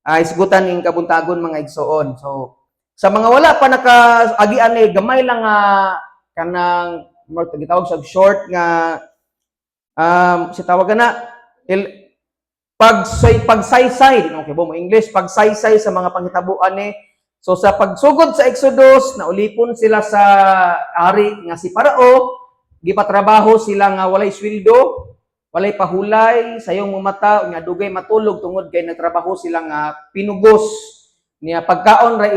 Isgutan ning kabuntagon, mga igsoon. So sa mga wala pa naka-agian ni, gamay lang nga kanang gitawag sa short nga si tawag na il, pagsaysay, di okay mo English, pagsaysay sa mga panghitabuan ni. So sa pagsugod sa Exodus, naulipon sila sa ari nga si Parao, gipatrabaho sila nga walay sweldo, walay pahulay, sayong mumata, nga dugay matulog tungod kay nagtrabaho sila nga pinugos. Niya pagkaon ra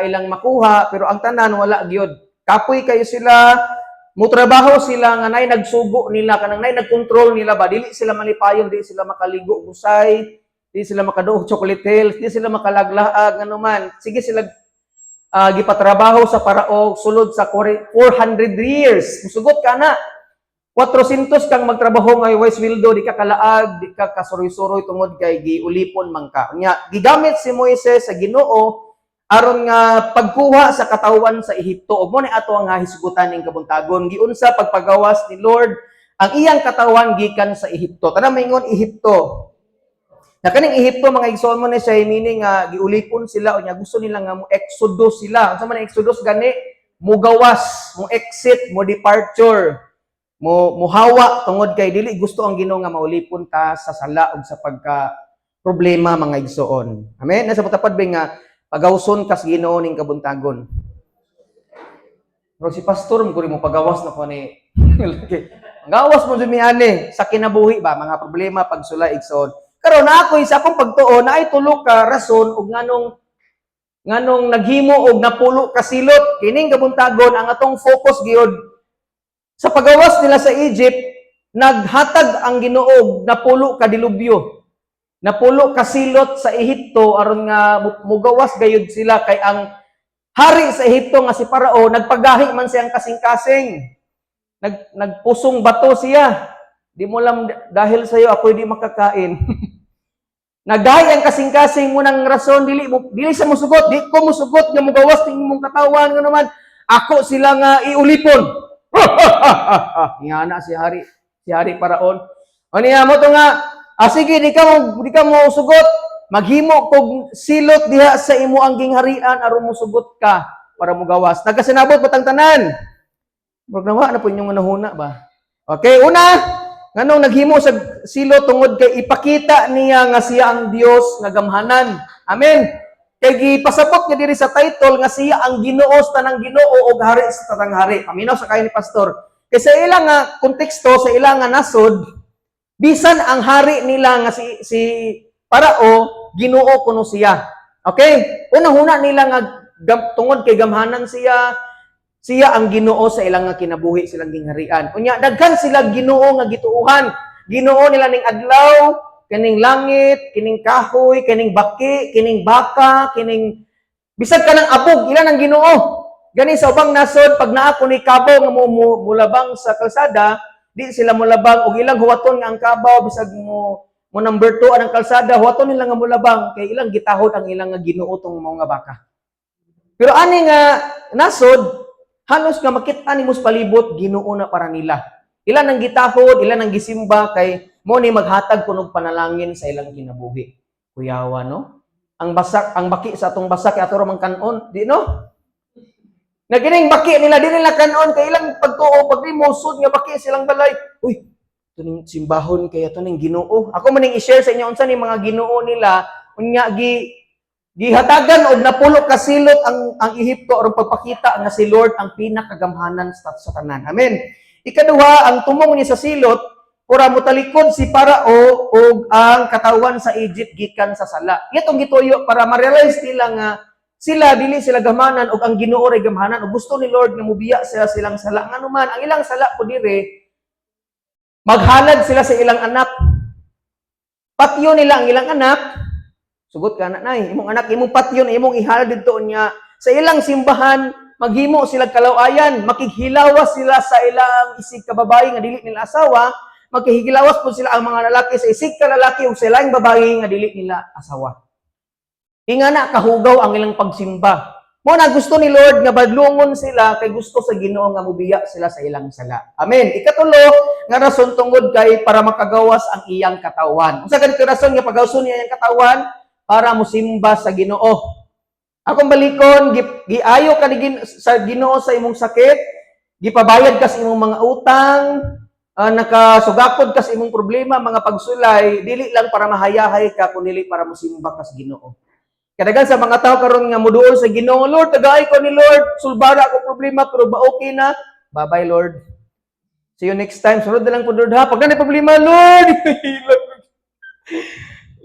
ilang makuha, pero ang tanan wala gyud. Kapoy kayo sila, mutrabaho sila nga nay nagsugo nila, kanang nay nagkontrol nila ba, dili sila malipayon, dili sila makaligo gusay, di sila makaduog Chocolate Hills, di sila makalaglaag anuman. Sige sila gipatrabaho sa Parao sulod sa 400 years. Musugot ka na. 400 kang magtrabaho ngay way sweldo, di ka kalaag, di ka kasuroy-suroy tungod kay giulipon man ka. Nya gigamit si Moises sa Ginoo aron nga pagkuha sa katawan sa Ehipto. Ug mo ni ato ang hisgutan ning kabuntagon. Giunsa pagpagawas ni Lord ang iyang katawan gikan sa Ehipto. Tanan maingon, "Ehipto." Na kaning Ehipto, mga igsoon, mo ni siya meaning nga giulipon sila o nya gusto nila nga mo exodus sila. Unsa man ang exodus gani? Mugawas, mo exit, mo departure, mo muhawa tungod kay dili gusto ang Ginoo nga maulipon ta sa sala ug sa pagka problema, mga igsoon. Amen. Nasa tapad ba nga pagawson kas Ginoo ning kabuntagon? Pero si pastor mo mo pagawas na ko ni. Gawas mo ani sa kinabuhi ba, mga problema, pagsulay, igsoon. Karon na ako sa akong pagtuo na ay tulo ka rason ug nganong naghimo og napulo ka silot. Kining kabuntagon, ang atong focus gyud sa pagawas nila sa Egypt, naghatag ang Ginoo og napulo ka dilubyo. Napulo ka silot sa Ehipto aron nga mugawas gayud sila, kay ang hari sa Ehipto nga si Parao, nagpagahi man siyang kasing-kasing. Nagpusong bato siya. Di mo lang dahil sa iyo ako di makakain. Nagdahi ang kasing-kasing mo ng rason, dili mo dili sa musugot, di ko musugot nga mugawas ning imong katawan nga naman ako sila nga iulipon. Nga na si hari Paraon. O niya mo to nga, sige, di ka mo sugot, maghimo kog silot diha sa imo ang gingharian aron musugot ka para mugawas. Nagkasinabot batang tanan? Murag nawa na po inyong nahuna ba? Okay, una, nganong naghimo sa silot? Tungod kay ipakita niya nga siya ang Dios nga gamhanan. Amen. Kay gipasabot niya diri sa title nga siya ang Ginoo sa tanang Ginoo ug hari sa tanang hari. Paminaw sa kayo ni pastor. Kay sa ilang nga konteksto, sa ilang nga nasod, bisan ang hari nila nga si Parao, Ginoo kuno siya. Okay? Una-huna nila nga tungod kay gamhanan siya, siya ang Ginoo sa ilang nga kinabuhi, silang gingharian. Unya daghan sila Ginoo nga gituuhan. Ginoo nila ning adlaw, kining langit, kining kahoy, kining baki, kining baka, kining bisag kanang abog, ilan ang Ginoo. Gani sa ubang nasod, pag naa ko ni kabaw nga mo mulabang sa kalsada, di sila mulabang og ilang huwaton nga ang kabaw bisag mo number 2 ang kalsada, huwaton nila nga mulabang kay ilang gitahod ang ilang nga Ginoo tong mga baka. Pero ani nga nasod, halos nga makita nimo sa palibot, Ginoo na para nila. Ilan ang gitahod, ilan ang gisimba kay mo ni maghatag kunog panalangin sa ilang kinabuhi. Kuyawa, no? Ang basak, ang baki sa atong basak kay ato ra man kanon, di no? Na kining baki nila, di nila kanon kay ilang pagtuo pag di mo sud nga baki silang balay. Uy, ito ning simbahon kay ato ning Ginoo. Ako man ning i-share sa inyo unsa ni mga Ginoo nila, unya gihatagan og napulo ka silot ang Ehipto aron pagpakita nga si Lord ang pinakagamhanan sa tanan. Amen. Ikaduha, ang tumong ni sa silot ora motalikod si Parao ug ang katawan sa Egypt gikan sa sala. Itong gituyo para ma-realize nila nga sila dili sila gamhanan ug ang Ginoo ray gamhanan ug gusto ni Lord nga mubiya sila silang sala. Ngano man ang ilang sala po dire, maghalad sila sa ilang anak. Patyo nila ang ilang anak. Sugot ka na nay, imong anak imong patyon, imong ihalad didto niya sa ilang simbahan, maghimo sila kalawayan, makighilawas sila sa ilang isig ka babae nga dili nila asawa, magkihigilawas po sila ang mga lalaki sa isig ka lalaki ug sa ilang babae nga dili nila asawa. Inga na kahugaw ang ilang pagsimba. Mo na gusto ni Lord nga badlungon sila kay gusto sa Ginoo nga mubiya sila sa ilang sala. Amen. Ikatulo nga rason, tungod kay para makagawas ang iyang katawan. Unsa ganito rason nga pagawson niya iyang katawan? para mosimba sa Ginoo. Akong balikon, giayo ka ni sa Ginoo sa imong sakit, gipabayad ka sa imong mga utang, nakasugakod ka sa imong problema, mga pagsulay, dili lang para mahayahay ka, kundi para mosimba ka sa Ginoo. Kadaghan sa mga tao karon nga muduol sa Ginoo, "Lord, tagay ko ni Lord, sulbara ako problema, pero ba okay na? Bye-bye, Lord. See you next time. Sunod na lang po, Lord, ha. Pag na problema, Lord, nihilak.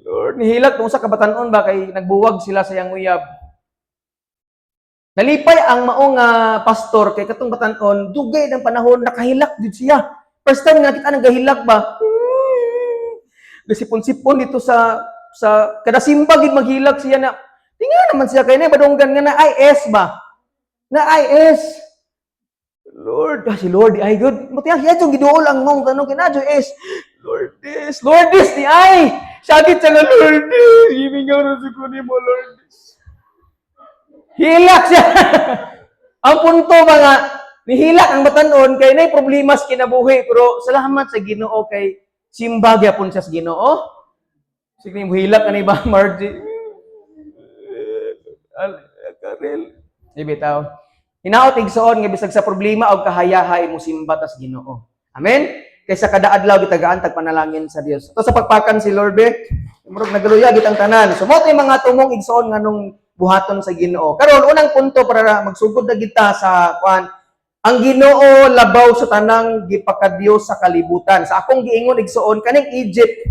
Lord, nihilak tungkol sa kabatanon ba kay nagbuwag sila sa iyang uyab. Nalipay ang maong pastor kay katong batanon, dugay ng panahon nakahilak jud siya. First time nga kita nagahilak ba? Gasipon-sipon dito sa kada simba gid maghilak siya na. Tingnan naman siya kay na badunggan nga na IS ba? Na IS. Lord, si Lord, ay good. Mati ang siya giduol ang mong tanong kinadyo is Lord this, Lord this ni ay. Sakit siya nga Lord this. Gimingaw na sa kunin mo, Lord this. Hilak siya. Ang punto ba nga, nihilak ang batanon kay nay problema sa kinabuhi, pero salamat sa Ginoo kay simba gyapon siya sa Ginoo. Sige mo hilak ani ba, Margie? Karel. Di bitaw. Hinaot, igsoon, nga bisag sa problema o kahayahay mo simba tas Ginoo. Amen? Kaysa kada adlaw gitagaan tag panalangin sa Dios. Ito sa pagpakan si Lord be. Murag nagaluya gitang tanan. So mo mga tumong, igsoon, nganong buhaton sa Ginoo. Karon, unang punto para magsugod na kita sa kuan, ang Ginoo labaw sa tanang gipakadiyos sa kalibutan. Sa akong giingon, igsoon, kaning Egypt,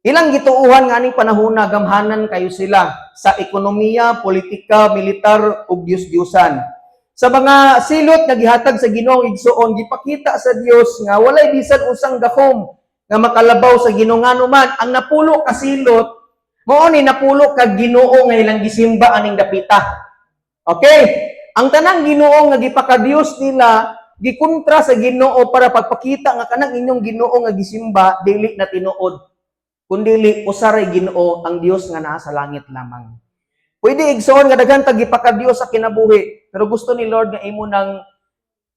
ilang gituuhan nga aning panahona gamhanan kayo sila sa ekonomiya, politika, militar ug Diyos-Diyusan. Sa mga silot nga gihatag sa Ginoo, igsoon, gipakita sa Dios nga walay bisan usang gahom nga makalabaw sa Ginoo, ngano man ang napulo ka silot mao ni napulo ka Ginoo nga ilang gisimba aning dapita. Okay? Ang tanang Ginoo nga gipakadiyos nila gikontra sa Ginoo para pagpakita nga kanang inyong Ginoo nga gisimba dili na tinuod. Kundili usa ray Ginoo, ang Dios nga naa sa langit lamang. Pwede, igsoon, nga daghan tag gipakadiyos sa kinabuhi, pero gusto ni Lord nga imo nang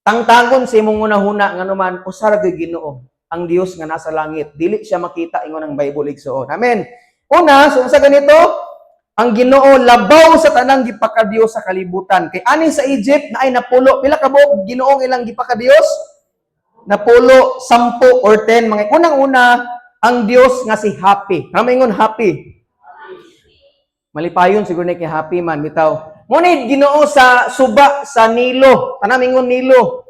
tangtangon sa imong hunahuna nga naman usa ra gyud Ginoo, ang Dios nga nasa langit. Dili siya makita ingon ang Bible, igsoon. Amen. Una, so unsa ganito? Ang Ginoo labaw sa tanang gipakadiyos sa kalibutan. Kay ani sa Egypt na ay napulo, pila ka buok Ginoo ilang gipakadiyos? Napulo, 10 or 10. Mga unang-una, ang Dios nga si Hapi. Kamo ingon, "Happy." Malipayon siguro ni kay happy man bitaw. Mo ni Ginoo sa suba sa Nilo. Tanang ingon, "Nilo."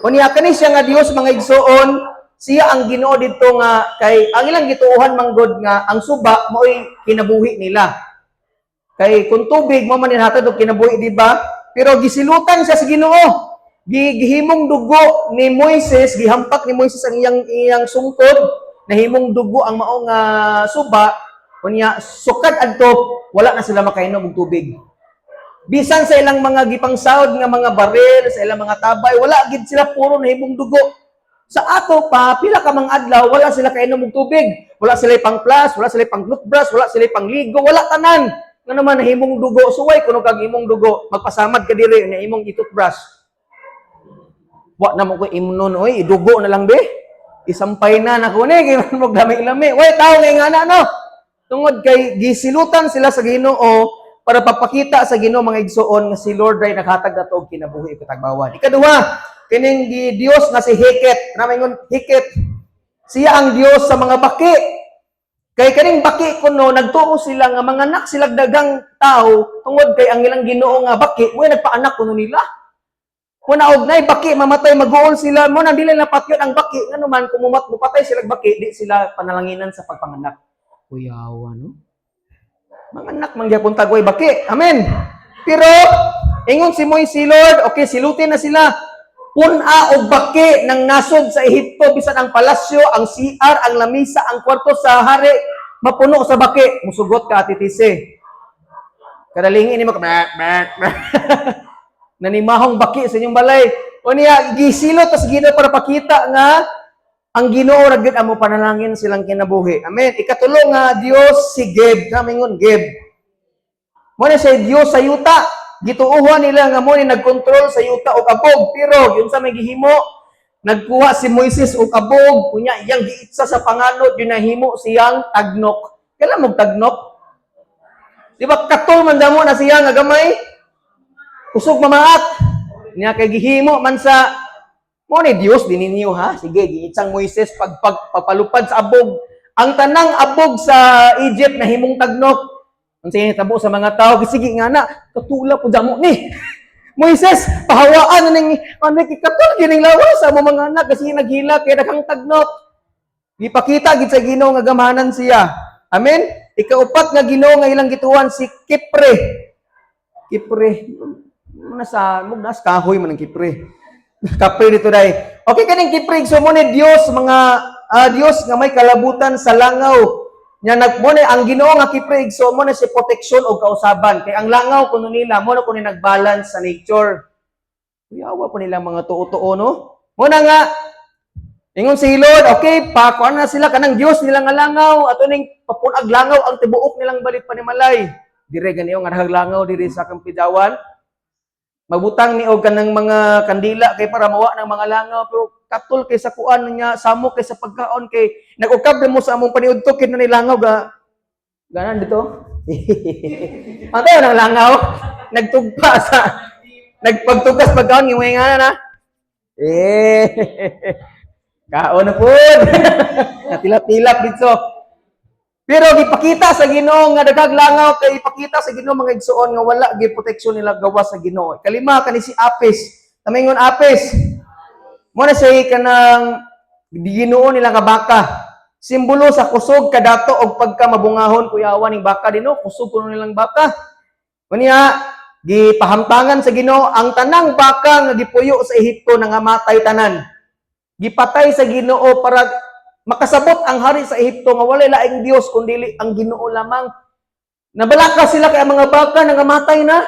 Unya kani siya nga Dios, mga igsoon, siya ang Ginoo didto nga kay ang ilang gituohan manggod nga ang suba mao'y kinabuhi nila. Kay kung tubig mo man hatag og kinabuhi, di ba? Pero gisilutan siya sa Ginoo. Gihimong dugo ni Moises, gihampak ni Moises ang iyang iyang sungkod, nahimong dugo ang mao nga suba. Unya sukad adto wala na sila makainom og tubig. Bisan sa ilang mga gipangsawod nga mga baril, sa ilang mga tabay, wala gid sila, puro nahimong dugo. Sa ato pa, pila ka mga adlaw, wala sila kainom og tubig. Wala sila pang flush, wala sila pang toothbrush, wala sila pang ligo, wala tanan. Nga naman nahimong dugo, suway kuno kag imong dugo, magpasamad ka diri na imong i-toothbrush. Wa na mo ko imnon oy, idugo na lang be. Isampay na nako ni kay mo lami-lami. Way tao nga ngana no. Tungod kay gisilutan sila sa Ginoo para papakita sa Ginoo, mga igsoon, nga si Lord ray naghatag nato og kinabuhi katagbawan. Ikaduha, kining gi Dios nga si Heket. Namingon, "Heket." Siya ang Dios sa mga baki. Kay kaning baki kuno nagtuo sila nga manganak sila dagang tao tungod kay ang ilang Ginoo nga baki mo nagpaanak kuno nila. Kung naog nay baki mamatay, maguol sila mo nang dili na patyon ang baki, ngano man kung mumat mupatay sila baki, di sila panalanginan sa pagpanganak. Kuyawa no. Manganak man gyapon tagway baki. Amen. Pero ingon si Moises, "Lord, okay, silutin na sila." Pun-a og baki ng nasod sa Ehipto, bisan ang palasyo, ang CR, ang lamisa, ang kwarto sa hari, mapuno sa baki. Musugot ka, Ate Tise. Kadalingi ni mo ka, mek, mek, mek. Nanimahong baki sa inyong balay. O niya, gisilot tas Ginoo para pakita nga ang Ginoo ra gyud amo panalangin silang kinabuhi. Amen. Ikatulo nga Dios si Geb. Kamingon, "Geb." Mo na siya Dios sa yuta. Gituohan nila nga mo ni nagkontrol sa yuta og abog. Pero yun sa may gihimo, nagkuha si Moises og abog, unya iyang giitsa sa panganod, yun nahimo siyang tagnok. Kailan mo tagnok? Di ba katol man damo na siya nga gamay? Kusog mamaak. Niya kay gihimo man sa mo ni Dios din ninyo, ha. Sige, giitsang Moises pag, pag pagpalupad sa abog. Ang tanang abog sa Egypt na himong tagnok. Ang sige tabo sa mga tao, sige nga na, katula po damo ni. Moises, pahawaan na ning ano kay katul gining lawas sa mo mga anak kasi naghila kay daghang tagnok. Gipakita gid sa Ginoo nga gamhanan siya. Amen. Ikaupat nga Ginoo nga ilang gituan si Kipre. Kipre. Nasa mug nas kahoy man ang Kipre. Kapre dito dai. Okay, kaning Kipre, so mo ni Dios mga Dios nga may kalabutan sa langaw. Nya nag mo ni ang Ginoo nga Kipre, so mo ni si protection og kausaban kay ang langaw kuno nila mo na kuno nagbalance sa nature. Kuyawa po nila mga tuo-tuo, no. Mo na nga ingon si Lord, okay, pakuan na sila kanang Dios nila nga langaw, ato ning papunag langaw ang tibuok nilang balit panimalay. Dire ganiyo nga daghang langaw diri sa Kampidawan. Magbutang ni og kanang mga kandila kay para mawa ng mga langaw, pero katol kay sa kuan niya, samok kay sa pagkaon kay nag-ukab na mo sa among paniudto kay na ni langaw ga ganan dito. Ano ng langaw? Nagtugpa sa nagpagtugas pagkaon ngimoy nga na. Eh. Kaon na pud. Natilap-tilap dito. Pero gipakita sa Ginoo nga daghang langaw kay ipakita sa Ginoo, mga igsuon, nga wala gyud proteksyon nila gawas sa Ginoo. Kalima kani si Apis. Tamingon Apis. Mo na siya kanang Ginoo nila nga baka. Simbolo sa kusog, kadato og pagka mabungahon. Kuyawa ning baka dinno, kusog kuno nilang baka. Unya gipahamtangan sa Ginoo ang tanang baka nga gipuyo sa Ehipto nangamatay tanan. Gipatay sa Ginoo para makasabot ang hari sa Ehipto nga walay laing Dios kundi ang Ginoo lamang. Nabalaka sila kay ang mga baka nangamatay na.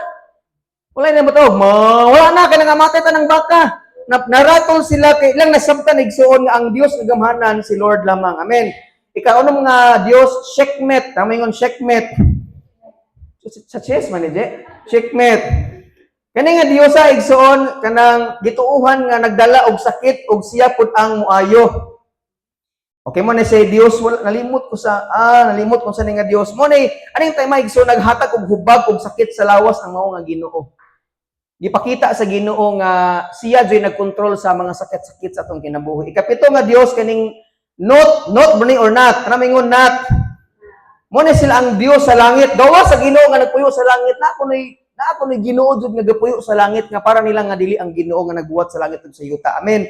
Wala na matawag, ma, wala na kay nangamatay ta ng baka. Na, naratol sila kay ilang nasabtan, igsuon, nga ang Dios nga gamhanan si Lord lamang. Amen. Ikaunom nga Dios, Sekhmet. Tama ingon Sekhmet. Sa chess man ni Je. Sekhmet. Kani nga Diyosa, igsuon, kanang gituuhan nga nagdala og sakit og siya pud ang muayo. Okay, mo na say Dios, wala nalimot ko sa nalimot ko sa ni nga Dios. Mo na aning time, igsuon, naghatag og hubag og sakit sa lawas ang mao nga Ginoo. Gipakita sa Ginoo nga siya joy nagkontrol sa mga sakit-sakit sa atong kinabuhi. Ikapito nga Dios kaning Nut, Nut ba ni or not? Kana mingon Nut. Mo na sila ang Dios sa langit. Gawa sa Ginoo nga nagpuyo sa langit na ako ni Ginoo jud nga gapuyo sa langit nga para nila nga dili ang Ginoo nga nagbuhat sa langit ug sa yuta. Amen.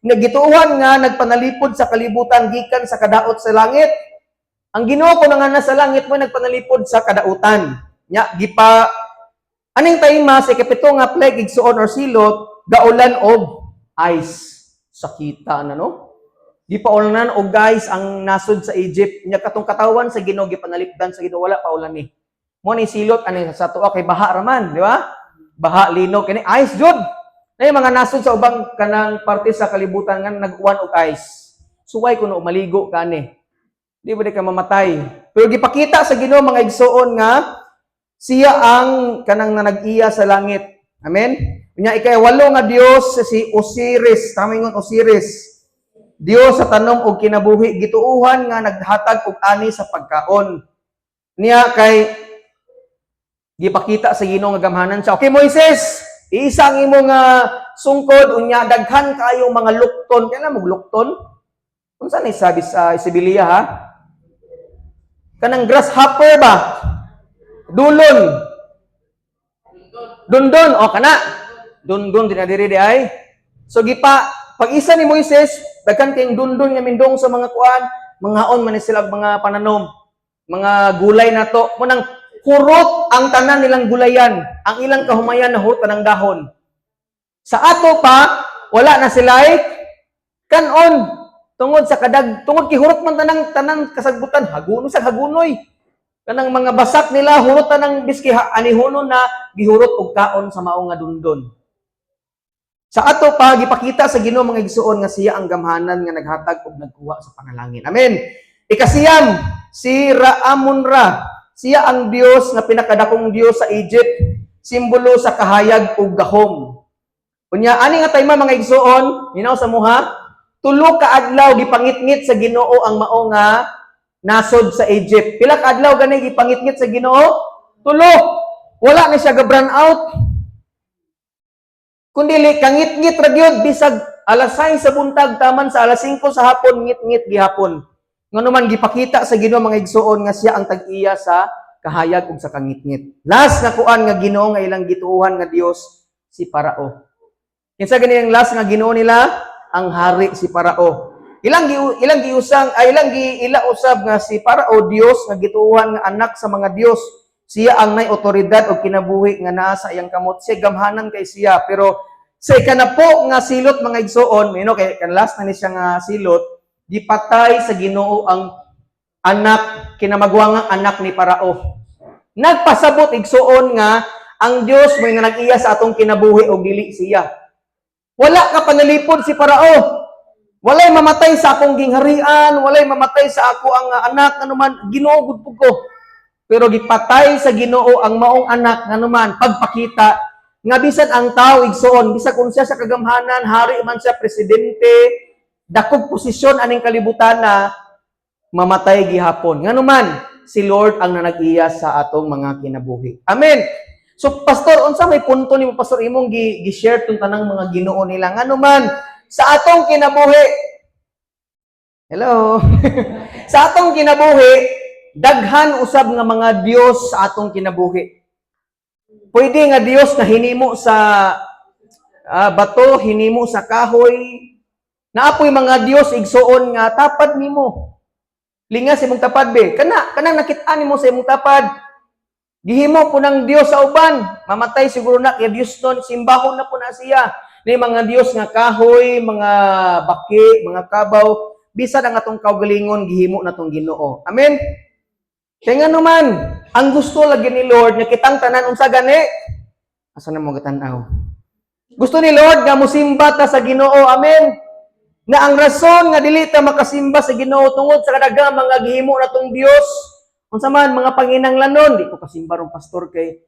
Nagituuhan nga nagpanalipod sa kalibutan gikan sa kadaot sa langit. Ang Ginoo ko nga nasa langit mo nagpanalipod sa kadautan. Nya gipa aning time sa ikapito nga plague, igsuon, or silot, gaulan og ice. Sakita na, no? Gipaulanan og ice ang nasod sa Egypt. Nya katong katawan sa Ginoo gipanalipdan sa Ginoo, wala paulan ni. Mo ni silot ani sa tuwa kay baha raman, di ba? Baha, linog, kini ice jud. Na yung mga nasod sa ubang kanang parte sa kalibutan nga nag-uwan og ice. Suway kuno maligo kani. Di ba di ka mamatay? Pero gipakita sa Ginoo, mga igsuon, nga siya ang kanang na nag-iya sa langit. Amen? Nya ikawalo nga Dios si Osiris. Tama ingon Osiris. Dios sa tanom og kinabuhi, gituuhan nga naghatag og ani sa pagkaon. Niya kay gipakita sa Ginoo nga gamhanan siya. Okay, Moises, iisa ang imo nga sungkod, unya daghan kayong mga lukton. Kailan mo lukton? Unsa ni sabi sa Sibilia, ha? Kanang grasshopper ba? Dulon. Dundon o kana. Dundon din na diri di ay. So gipa pag isa ni Moises, daghan kayong dundon nga mindong sa mga kuan, mangaon man ni sila og mga pananom, mga gulay nato. Mo nang hurot ang tanan nilang gulayan, ang ilang kahumayan na hurot ng dahon. Sa ato pa, wala na sila ay kanon tungod sa kadag tungod kihurot man tanang tanan kasagbutan, hagunoy sa hagunoy. Kanang mga basak nila hurot tanang biski anihunon na gihurot og kaon sa mao nga dundon. Sa ato pa gipakita sa Ginoo, mga igsuon, nga siya ang gamhanan nga naghatag og nagkuha sa panalangin. Amen. Ikasiyam, si Raamonra. Siya ang Dios nga pinakadakong Dios sa Egypt, simbolo sa kahayag ug gahom. Unya ani nga tayma, mga igsuon, minaw sa muha, 3 ka adlaw gipangitngit sa Ginoo ang mao nga nasod sa Egypt. Pila ka adlaw gani gipangitngit sa Ginoo? Tulo. Wala na siya ga-brown out. Kung dili, kangit-ngit ra gyud bisag alas 6 sa buntag taman sa alas 5 sa hapon, ngit-ngit gihapon. Ngano man, gipakita sa Ginoo, mga igsuon, nga siya ang tag-iya sa kahayag ug sa kangitngit. Last nga kuan nga Ginoo nga ilang gituohan nga Dios, si Parao. Kinsa gani ang last nga Ginoo nila? Ang hari si Parao. Ilang giusang ay ilang gi ila usab nga si Parao Dios nga gituohan nga anak sa mga dios. Siya ang nay otoridad og kinabuhi nga naa sa iyang kamot. Siya gamhanan kay siya, pero sa ikanapo nga silot, mga igsuon, kay kan last na ni siya nga silot, gipatay sa Ginoo ang anak, kinamagwangang anak ni Parao. Nagpasabot, igsuon, nga ang Dios may nga nag-iya sa atong kinabuhi og dili siya. Wala ka panalipod si Parao. Walay mamatay sa akong gingharian, walay mamatay sa ako ang anak, anuman Ginoo gud pud ko. Pero gipatay sa Ginoo ang maong anak, nganuman pagpakita nga bisan ang tao, igsuon, bisan kung siya sa kagamhanan, hari man siya, presidente, dakog posisyon aning kalibutan na, mamatay gihapon. Nganuman, si Lord ang nanag-iya sa atong mga kinabuhi. Amen. So pastor, unsa may punto nimo, pastor, imong gi-share tong tanang mga Ginoo nila? Nganuman, sa atong kinabuhi. Hello. Sa atong kinabuhi, daghan usab nga mga Dios sa atong kinabuhi. Pwede nga Dios na hinimo sa bato, hinimo sa kahoy. Naa poy mga Dios, igsuon, nga tapad nimo. Lingas imong tapad be. Kana kanang nakit-an nimo sa imong tapad. Gihimo po ng Dios sa uban. Mamatay siguro na kay Dios nun, simbahon na po na siya. Ni mga Dios nga kahoy, mga baki, mga kabaw, bisan ang atong kaugalingon gihimo na tong Ginoo. Amen. Kaya nga naman, ang gusto lagi ni Lord nga kitang tanan, unsa gani? Asa na mo gatan-aw? Gusto ni Lord nga musimba ta sa Ginoo. Amen. Na ang rason nga dili ta makasimba sa Ginoo tungod sa kadaghang mga gihimo na tong Dios. Unsa man mga panginanglanon, di ko kasimba rong pastor kay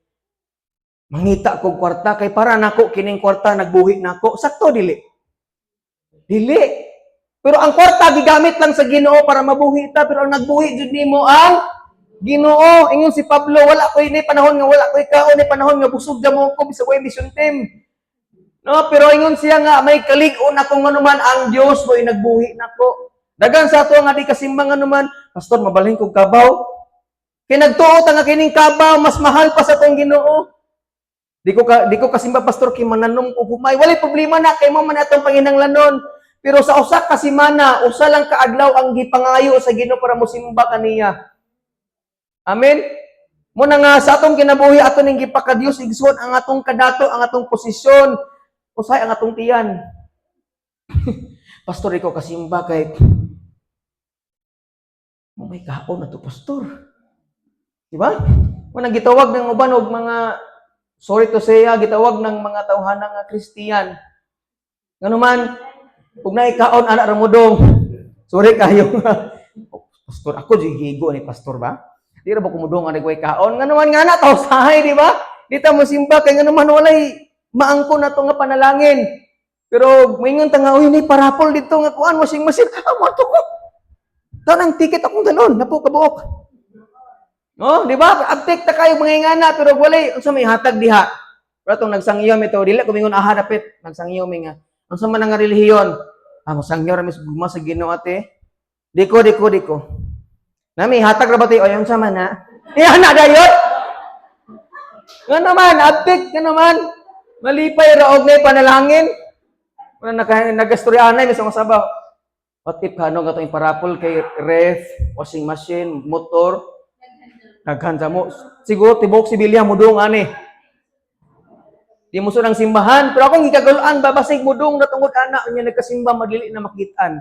mangita kog kwarta, kay para nako kining kwarta nagbuhi nako. Sakto dili? Dili. Pero ang kwarta gigamit lang sa Ginoo para mabuhi ta, pero ang nagbuhi jud nimo ang Ginoo. Ingon si Pablo, wala koy ni panahon nga wala koy kaon, ni panahon nga busog damo ko bisag way mission team. No, pero ingon siya nga may kalig-on ako, nganuman ang Dios mo'y nagbuhi nako. Daghan sa ato nga di kasimba, nganuman, "Pastor, mabalhin kog kabaw." Kay nagtuo ta nga kining kabaw mas mahal pa sa atong Ginoo. Di ko kasimba, pastor, kay mananom ko humay. Walay problema na kay mo man atong panginanglanon. Pero sa usa ka semana, usa lang ka adlaw ang gipangayo sa Ginoo para mosimba kaniya. Amen. Muna nga sa atong kinabuhi, ato ning gipakadiyos, igsoon, ang atong kadato, ang atong posisyon, usay ang atong tiyan. "Pastor, ikaw kasimba kay mo may kaon na to, pastor." Di ba? Muna gitawag ng uban og mga, sorry to say, gitawag ng mga tawhana nga Kristiyan. Nganuman, ug naay kaon ana ra modong. Sorry kayo. "Oh, pastor, ako di gigo ni pastor ba? Di ra ba kumudong ani koy kaon?" Nganuman nga na tao sahay, di ba? Di ta mo simba kay nganuman walay maangko na to nga panalangin. Pero moingon ta nga, "Uy, ni parapol dito nga kuan, washing machine. Ah, mo to ko. Tanang ticket akong dalon, napo ka buok." No, di ba? Abtik ta kayo mga ingana, pero walay unsa may hatag diha. Pero atong nagsangyo mi to, dili ko mingon aha dapit, nagsangyo mi nga. Unsa man ang nga relihiyon? "Ah, mosangyo ra mi sa gugma sa Ginoo, ate." Di ko, di ko, di ko. Nami hatag ra ba tayo? Ay, unsa man na? Iya na dayon. Nga naman, abtik nga naman. Malipay ra og nay panalangin. Wala naka nagastorya anay mismo sabaw. What if kano nga itong parapol kay ref, washing machine, motor, daghan sa mo. Siguro tibok si Bilya mudong ani. Di mo ng simbahan, pero akong gikagaluan babasig mudong na tungod ana unya nagkasimba madili na makitaan.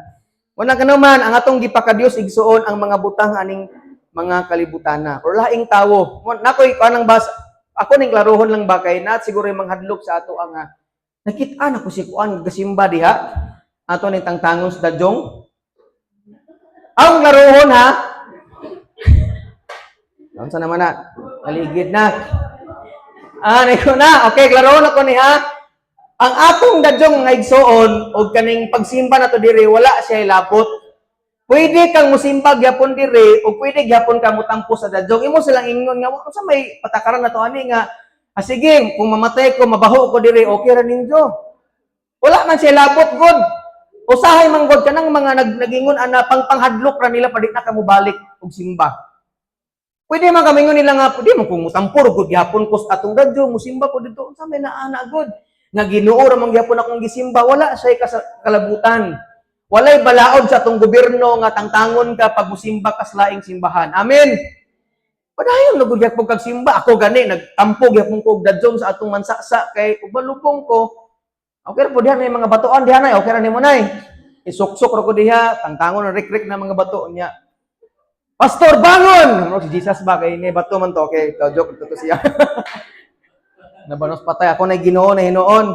Wala ka naman ang atong gipakadiyos, igsuon, ang mga butang aning mga kalibutana or laing tawo. Nakoy kanang bas ako ning klarohon lang ba kay nat siguro yung manghadlok sa ato ang nakit-an ako si kuan gasimba diha ato ning tangtangon sa dadyong. Ang klarohon ha. Unsa naman na? Naligid na. Ah, niko na. Okay, klarohon ako ni ha. Ang atong dadyong nga igsuon og kaning pagsimba nato diri, wala siya labot. Pwede kang musimba gyapon dire o pwede gyapon ka mutampo sa dadjong. Imo silang ingon nga unsa may patakaran na to ani nga, ah, sige, kung mamatay ko, mabaho ko dire, okay ra ninyo. Wala man siya labot god. Usahay man god kanang mga nagingon ana, pang panghadlok ra nila pa di na ka mobalik og simba. Pwede man kami nila nga pwede man kung mutampor gud gyapon ko sa atong radyo, musimba ko dito, unsa may naana gud? Nga Ginoo ra man gyapon akong gisimba, wala siya kalabutan. Walay balaod sa atong gobyerno nga tangtangon ka pag musimba ka sa laing simbahan. Amen. Padayon na gud gyapon kag simba. Ako gani nagtampo gyapon ko og dadjong sa atong mansasa kay ug malupong ko. Okay ra po diha, may mga batuan diha nay, okay ra nimo nay. Isuksok ra ko diha, tangtangon na rik-rik na mga bato niya. "Pastor, bangon!" Ano si Jesus ba? Kay ni bato man to. Okay, to joke to siya. Nabanos patay. Ako na Ginoo na hinuon.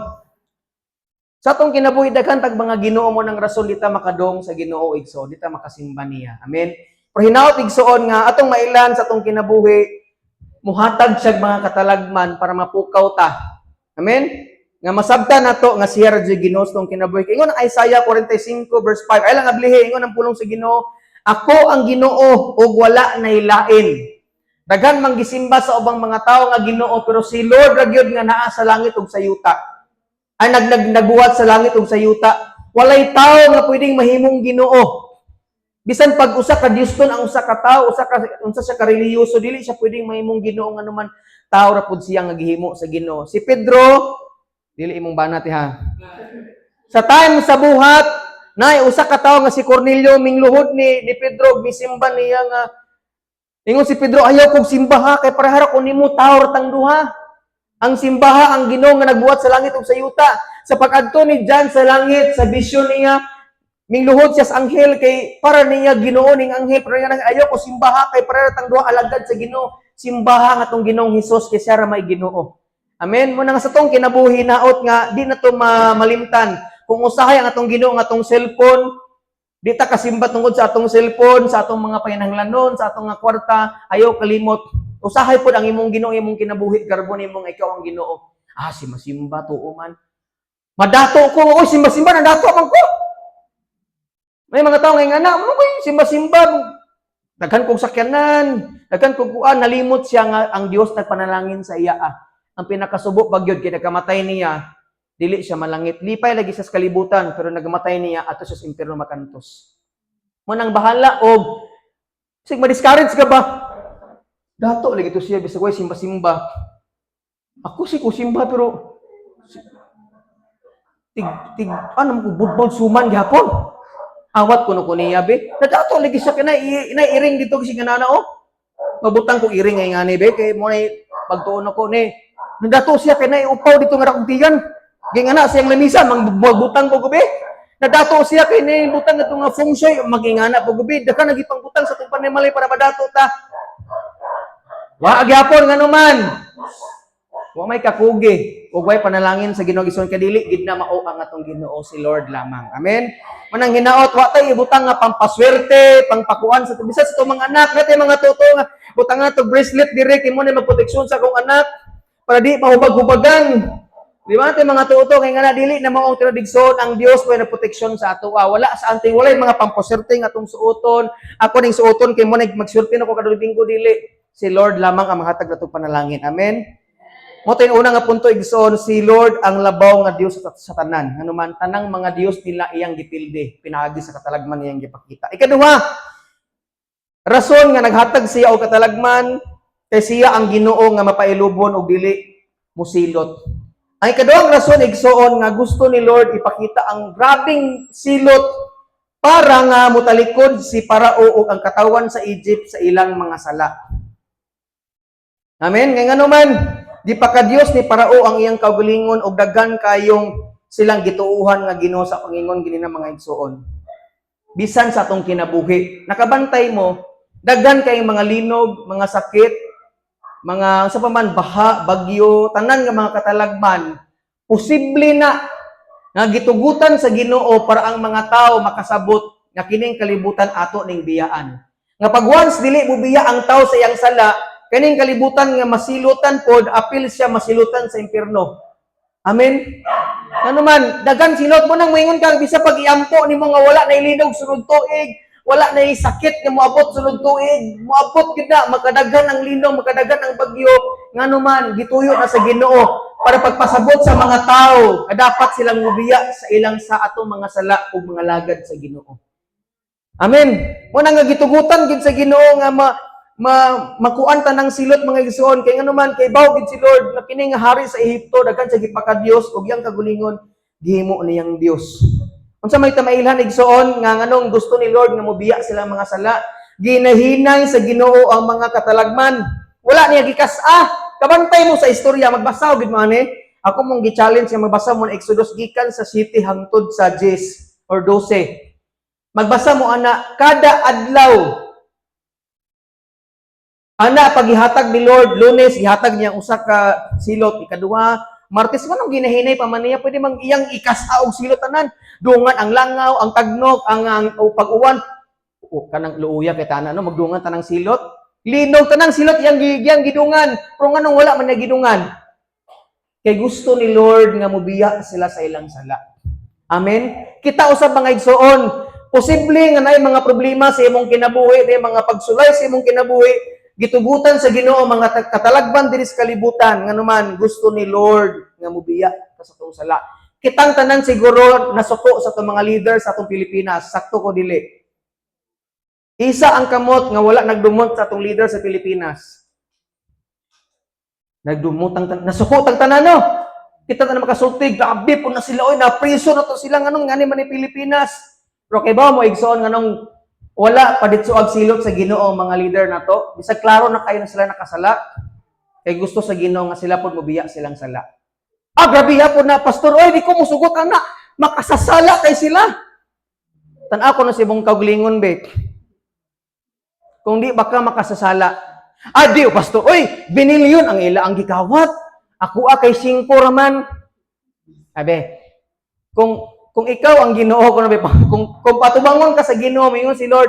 Sa atong kinabuhi, daghan tag mga Ginoo mo ng rason di ta makadong sa Ginoo, igsoon, di ta makasimba niya. Amen. Pero hinaot, igsoon, nga atong mailan sa atong kinabuhi, muhatag siya mga katalagman para mapukaw ta. Amen. Nga masabtan nato nga siya ra jud Ginoo sa atong kinabuhi. Ingon ang Isaiah 45 verse 5. Ay lang ablihi, ingon ang pulong sa Ginoo, "Ako ang Ginoo ug wala nay lain." Daghan mang gisimba sa ubang mga tawo nga Ginoo, pero si Lord ra gyud nga naa sa langit ug sa yuta. Ay nag, nag nagbuhat sa langit ug sa yuta. Walay tawo nga pwedeng mahimong Ginoo. Bisan pag usa ka Diosnon ang usa ka tawo, usa ka unsa siya ka relihiyoso, dili siya pwedeng mahimong Ginoo nganuman tawo ra pud siya nga gihimo sa Ginoo. Si Pedro, dili imong banat ha. Sa time sa buhat, nay usa ka tawo nga si Cornelio mingluhod ni Pedro, misimba niya nga ingon si Pedro, "Ayaw kog simbaha kay parehara ko nimo, tawo ra tang duha. Ang simbaha ang Ginoo nga nagbuhat sa langit ug sa yuta." Sa pag-adto ni John sa langit, sa bisyon niya, mingluhod siya sa anghel kay para niya Ginoo ning anghel, pero niya ayaw ko simbaha kay parehara tang duha alagad sa Ginoo. Simbaha nga tong Ginoong Hesus kay siya ra may Ginoo. Amen. Mo na nga sa tong kinabuhi, naot nga di na to malimtan. Kung usahay ang atong Ginoo nga atong cellphone, di ta kasimba tungod sa atong cellphone, sa atong mga panginahanglanon, sa atong nga kwarta, ayaw kalimot. Usahay pod ang imong Ginoo, imong kinabuhi, garbo nimong ikaw ang Ginoo. Ah, si masimba tuo man. Madato ko, oy, simba-simba nadato man ko. May mga tao ngayon nga na, ano ko simba-simba, daghan kong sakyanan, daghan kong kuan, nalimot siya nga ang Dios nagpanalangin sa iya. Ah. Ang pinakasubo bagyod kay nagkamatay niya, dili siya malangit. Lipay lagi sa kalibutan, pero nagmatay niya ato siya sa impyerno makantos. Mo nang bahala og sig ma-discourage ka ba? Dato lagi to siya bisag way simba-simba. Ako si ko simba pero tig tig ano mo ko budbod suman gihapon. Awat kuno ko niya be. Nadato lagi siya kay na iring dito kasi nga oh. Mabutang ko iring ngay ngani be kay mo nay pagtuon ako ni. Nadato siya kay na upaw dito nga rakong tiyan. Gingana siyang lamisa magbutang ko gabi. Nadato siya kay ni butang ato nga feng shui magingana po gabi. Daka nagipang butang sa tong panimalay para madato ta. Wa gyapon nganuman. Wa may kakugi ug way panalangin sa Ginoo gison kadili gid na mao ang atong Ginoo, si Lord lamang. Amen. Manang hinaot wa tay ibutang nga pampaswerte, pangpakuan sa bisan sa itong mga anak, natay mga toto nga butang nga to bracelet dire kay mo na magproteksyon sa akong anak para di mahubag-hubagan. Di ba natin mga tuto kay nga na dili na mao ang tradiksyon, ang Dios may na proteksyon sa ato. Ah, wala sa anting walay mga pampaswerte nga atong suoton. Ako ning suoton kay mo na magswerte na ko kada Domingo, dili. Si Lord lamang ang mahatag natong panalangin. Amen. Mo to yung una nga punto, igsoon, si Lord ang labaw nga Dios sa tanan. Nganuman tanang mga Dios nila iyang gipildi pinaagi sa katalagman iyang gipakita. Ikaduha, rason nga naghatag siya og katalagman kay siya ang Ginoo nga mapailubon og dili musilot. Ang ikaduhang rason, igsoon, nga gusto ni Lord ipakita ang grabing silot para nga mutalikod si Parao ug ang katawan sa Egypt sa ilang mga sala. Amen. Ngay ngano man, di pa ka Dios ni Parao ang iyang kaugalingon og daghan kayong silang gituuhan nga Ginoo sa pangingon gini ng mga igsoon. Bisan sa atong kinabuhi, nakabantay mo, daghan kayong mga linog, mga sakit, mga sa paman baha, bagyo, tanan nga mga katalagman, posible na nga gitugutan sa Ginoo para ang mga tao makasabot nga kining kalibutan ato ning biyaan. Nga pag once dili mo biya ang tao sa iyang sala, kining kalibutan nga masilutan pod, apil siya masilutan sa impierno. Amen. Ano man, daghan silot mo nang moingon kang bisa pag iampo nimo nga wala na ilinog sunod tuig, Wala na sakit nga moabot sulod tuig. Moabot gyud na, makadaghan ang linog, makadaghan ang bagyo. Ngano man, gituyo na sa Ginoo para pagpasabot sa mga tao nga dapat silang mubiya sa ilang sa atong mga sala ug mga lagad sa Ginoo. Amen. Mo na nga gitugutan gid sa Ginoo nga ma, ma makuan ta ng silot, mga igsoon, kay ngano man, kay baw gid si Lord nga kini nga hari sa Ehipto daghan sa gipakadiyos ug iyang kagulingon gihimo niyang Dios. Unsa may tamailhan, igsoon, nga nganong gusto ni Lord nga mobiya sila mga sala? Ginahinay sa Ginoo ang mga katalagman. Wala niya gikas-a. Kabantay mo sa istorya, magbasa gid mo ani. Ako mong gi-challenge nga magbasa mo na Exodus gikan sa 7 hangtod sa 10 or 12. Magbasa mo ana kada adlaw. Ana pag gihatag ni Lord, Lunes gihatag niya usa ka silot, ikaduha Martes. Manong ginahinay pa man niya? Pwede mang iyang ikas-a og silot tanan. Dungan ang langaw, ang tagnok, ang o pag-uwan. O, kanang luuya kay tanan, no, magdungan tanang silot. Linog, tanang silot iyang gidungan. Pero nganong wala man niya gidungan? Kay gusto ni Lord nga mobiya sila sa ilang sala. Amen. Kita usab, mga igsoon, posible nga naay mga problema sa imong kinabuhi, naay mga pagsulay sa imong kinabuhi, gitugutan sa Ginoo mga katalagban diri sa kalibutan, nganuman gusto ni Lord nga mobiya ka sa atong sala. Kitang tanan siguro nasuko sa atong mga leader sa atong Pilipinas, sakto ko dili? Isa ang kamot nga wala nagdumot sa atong leader sa Pilipinas. Nagdumot ang nasuko tang tanan, no. Kita na makasulti, grabe po na sila, oy, na priso na to sila, nganong ngani man ni Pilipinas. Pero kay ba mo, igsoon, nganong wala paditso ag silot sa Ginoo ang mga leader nato? Bisag klaro na kayo na sila nakasala. Kay gusto sa Ginoo nga sila pod mobiya silang sala. Ah, grabe po na, pastor, oy, di ko musugot ana. Makasasala kay sila. Tan-aw ko na sa imong kaugalingon, be. Kung di baka makasasala. Ah, di, oh, pastor, oy, binilyon ang ila ang gikawat. Ako ah, kay 5 raman. Abe, kung ikaw ang Ginoo ko na, kung patubangon ka sa Ginoo, mingon si Lord,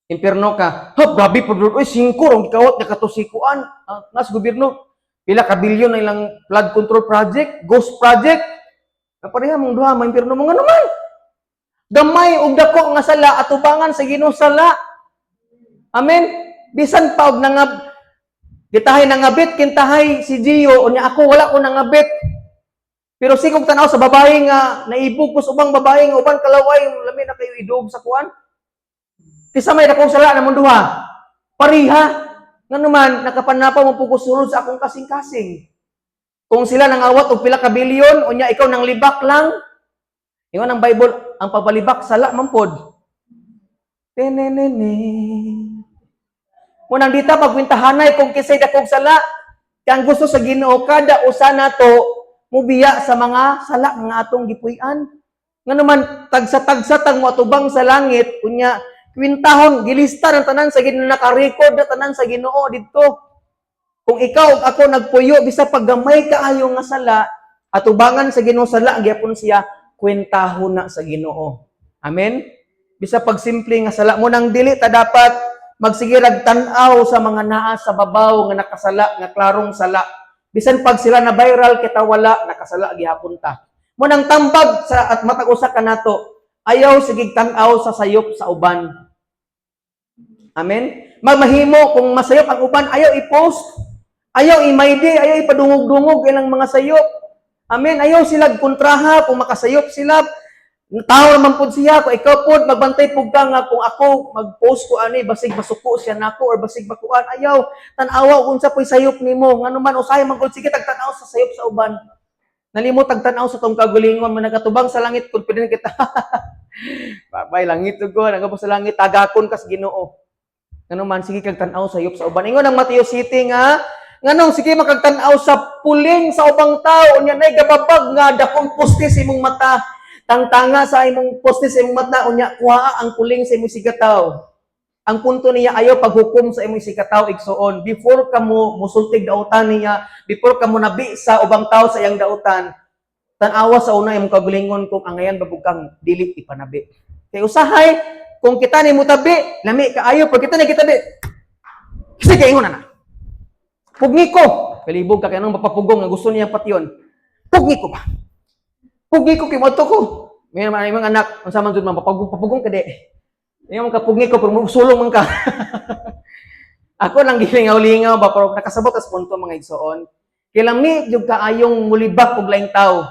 impierno ka. Ha, grabe po, Lord. Oy, 5 rong gikawat nga katusikuan. Ah, nas gobyerno, pila ka bilyon na ilang flood control project, ghost project. Kapareha mong duha, maimpierno mo nga naman. Gamay og dako nga sala, atubangan sa Ginoo sala. Amen. Bisan pa og nangab gitahay nangabit kintahay si Gio, unya ako wala ko nangabit. Pero sigog tanaw sa babae nga naibog ko sa ubang babae nga uban kalaway, lami na kayo idog sa kuan. Kisa may dakong sala namong duha. Pariha. Ngano man nakapanapaw mo ko sulod sa akong kasing-kasing. Kung sila nangawat og pila ka bilyon, unya ikaw nang libak lang. Ingon ang Bible, ang pagbalibak sala man pod. Tenenene. Munang dita pagkwintahanay kung kisay dakong sala. Kaya ang gusto sa Ginoo, kada usa nato mubiya sa mga sala nga atong gipuy-an. Ngano man tagsa-tagsa tag moatubang sa langit, unya kwintahon, gilista ng tanan sa Ginoo, naka-record na tanan sa Ginoo didto. Kung ikaw ug ako nagpuyo bisa paggamay kaayo nga sala, atubangan sa Ginoo sala gyapon siya, kwentahon na sa Ginoo. Amen. Bisa pag simple nga sala mo, nang dili ta dapat magsige rag tan-aw sa mga naa sa babaw nga nakasala nga klarong sala. Bisan pag sila na viral, kita wala, nakasala gihapon ta. Mo nang tambag sa at matag usa ka nato, ayaw sigig tan-aw sa sayop sa uban. Amen. Magmahimo kung masayop ang uban, ayaw i-post. Ayaw i-maydi, ayaw ipadungog-dungog ilang mga sayop. Amen. Ayaw sila kontraha kung makasayop sila. Tao naman pud siya, kung ikaw pod magbantay pud ka nga kung ako mag-post ko ani, basig masuko siya nako or basig makuan, ayaw tan-awa kung unsa po'y sayop nimo. Ngano man, usahay man gud sige tag tan-aw sa sayop sa uban. Nalimot tag tan-aw sa tong kagulingon man nagatubang sa langit, confident kita. Babay langit ko, nagabot sa langit, tagakon kas Ginoo. Ngano man sige kag tan-aw sa sayop sa uban. Ingon ang Matthew City nga nganong sige makagtan-aw sa puling sa ubang tao, unya nay gababag nga dakong poste sa imong mata. Tangtanga sa imong poste sa imong mata, unya kuhaa ang puling sa imong sigataw. Ang punto niya, ayaw paghukom sa imong sigataw, igsoon. Before ka mo musultig dautan niya, before ka mo nabi sa ubang tao sa iyang dautan, tan-awa sa una imong kagulingon kung angayan ba kang dili ipanabi. Kay usahay kung kita ni mutabi, lami kaayo pag kita ni kitabi. Kasi kay ingon na na. Pugni ko. Kalibog ka kay anong mapapugong nga gusto niya patyon. Pugni ko ba? Pugni ko kay moadto ko. May naman imong anak, unsa man jud man papugong, papugong ka di. Yung kapugi ko, pero sulong man ka. Ako lang gilingaw-lingaw ba, pero nakasabot as punto, mga igsoon. Kay lami jud kaayong mulibak og laing tao.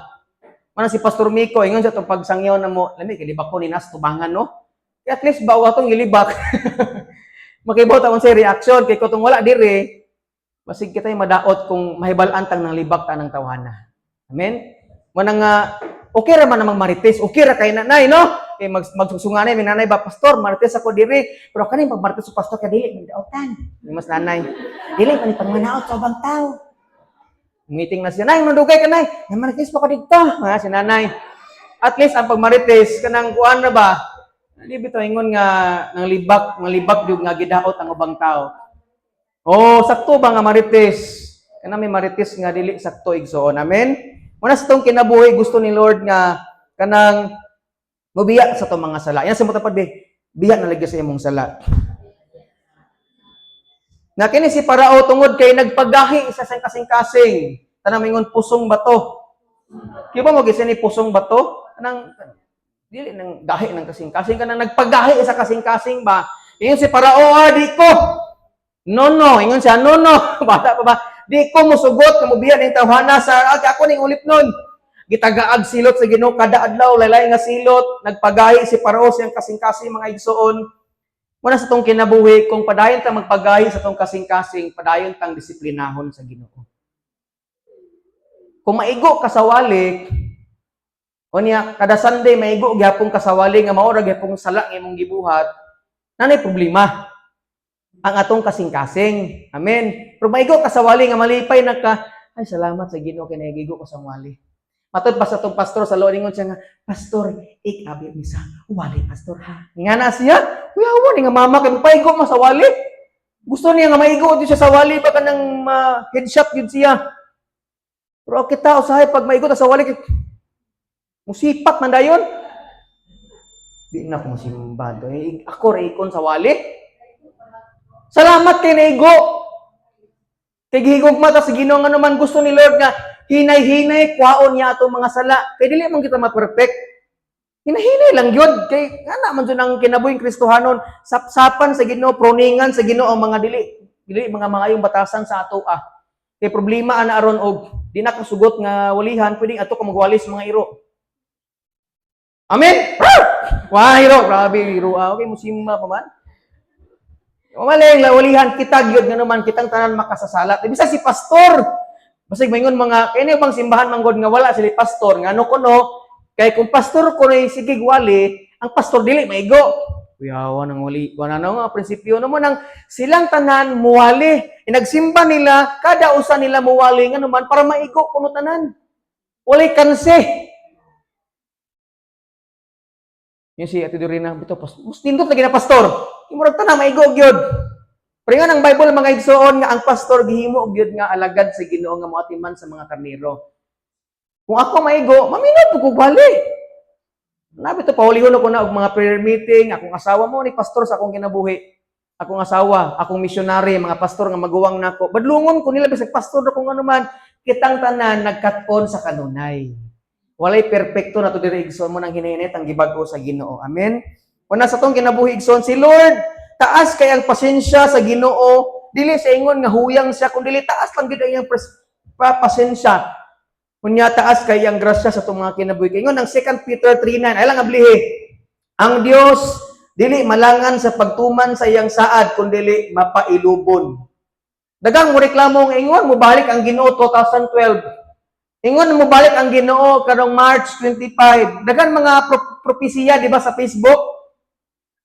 Mana si Pastor Miko, ingon sa itong pagsangyaw na mo, lami, kilibak ko ni nas tubangan, no? Kaya at least bawa atong gilibak. Makibaw ta sa reaction, kay kung wala dire, basig kita yung madaot kung mahibal-an tang nang libak ta ng tawhana. Amen? Mana nga, okay ra man namang marites, okay ra kay nanay, no? Kay magsusunganay, may nanay ba, "Pastor, marites ako diri." Pero kaning pag marites sa pastor, kay dili, may daotan. May mas nanay. Dili, man pagmanaot sa ubang tao. Meeting na siya, "Nay, mandugay ka, Nay." "Namarites pa ko dito." Ha, si nanay. At least ang pagmarites, kanang kuan na ba, di bitaw ingon nga nang libak, nang libak jud nga gidaot ang ubang tao. Oh, sakto ba nga marites? Kana may marites nga dili sakto, igsoon. Amen. Muna sa tong kinabuhi, gusto ni Lord nga kanang mubiya sa tong mga sala. Yan sa mo tapad biya na lagi sa imong sala. Na kini si Parao tungod kay nagpagahi sa siyang kasing-kasing. Tanang mingon pusong bato. Kaya ba mo gisa ni pusong bato? Kanang dili nang gahi ng kasing-kasing, kanang nagpagahi sa kasing-kasing ba? Ingon si Parao, "Ah, di ko. No, no." Ingon siya, "No, no." Bata pa ba? "Di ko musugot nga mobiya ning tawhana sa ako ning ulip nun." Gitagaag silot sa Ginoo kada adlaw, laylay nga silot, nagpagahi si Parao siyang kasing-kasing, mga igsoon. Muna sa tong kinabuhi, kung padayon ta magpagahi sa tong kasing-kasing, padayon tang disiplinahon sa Ginoo. Kung maigo ka sa wali, unya kada Sunday maigo gyapon ka sa wali nga mao ra gyapon sala nga imong gibuhat, nanay problema ang atong kasing-kasing. Amen. Pero maigo ka sa wali nga malipay na ka, "Ay, salamat sa Ginoo kay nagigo ko sa wali." Matod pa sa atong pastor sa loob, ingon siya nga, "Pastor, ikabi mi sa wali, pastor, ha." Nga na siya, kuyawa ni nga mama kay magpaigo mo sa wali. Gusto niya nga maigo di siya sa wali ba kanang ma headshot yun siya. Pero kita usahay pag maigo ta sa wali kay musipat man dayon. Di na ko mosimba to. Eh, ako ra ikon sa wali. Salamat kay naigo. Kay gihigugma ta sa Ginoo nga naman gusto ni Lord nga hinay-hinay kwaon niya atong mga sala. Kay dili man kita ma-perfect. Hinay-hinay lang gyud kay nga man jud ang kinabuhing Kristohanon, sapsapan sa Ginoo, proningan sa Ginoo ang mga dili dili mga maayong batasan sa ato ah. Kay problema ana aron og di na kasugot nga walihan, pwedeng ato ka magwali sa mga iro. Amen. Wah, iro, grabe iro. Ah, okay, musimba pa man. Maling lawalihan kita gyud nga naman kitang tanan makasasala. Bisa si pastor. Basig maingon mga kini bang simbahan manggod nga wala sila pastor ngano kuno kay kung pastor ko ni sige wali, ang pastor dili maigo. Kuyawa nang wali, wala na nga prinsipyo no mo nang silang tanan muwali. Inagsimba nila kada usa nila muwali nga naman para maigo kuno tanan. Walay kanse. Yung si Ate Dorina, bito, mas nindot lagi na pastor. Murag tanan maigo gyud. Pero nga ang Bible, mga igsoon, nga ang pastor gihimo gyud nga alagad sa Ginoo nga moatiman sa mga karnero. Kung ako maigo, maminaw po ko bali. Nabi to paulihon ako na og mga prayer meeting, akong asawa mo ni pastor sa akong kinabuhi. Akong asawa, akong missionary, mga pastor nga maguwang nako. Badlungon ko nila bisag pastor na kung ano man, kitang tanan nagkat-on sa kanunay. Walay perpekto na to diri, igsoon mo nang hinahinit ang gibag-o sa Ginoo. Amen. Una sa tong kinabuhi, igsoon, si Lord, taas kay ang pasensya sa Ginoo, dili sa ingon nga huyang siya kun dili taas lang gid ang iyang pasensya. Unya taas kay ang grasya sa tong mga kinabuhi. Kay ingon ang 2 Peter 3:9, ay lang ablihi. Ang Dios dili malangan sa pagtuman sa iyang saad kun dili mapailubon. Dagang mo reklamo nga ingon mobalik ang Ginoo 2012. Ingon mo balik ang Ginoo karong March 25. Dagan mga propesiya, di ba, sa Facebook?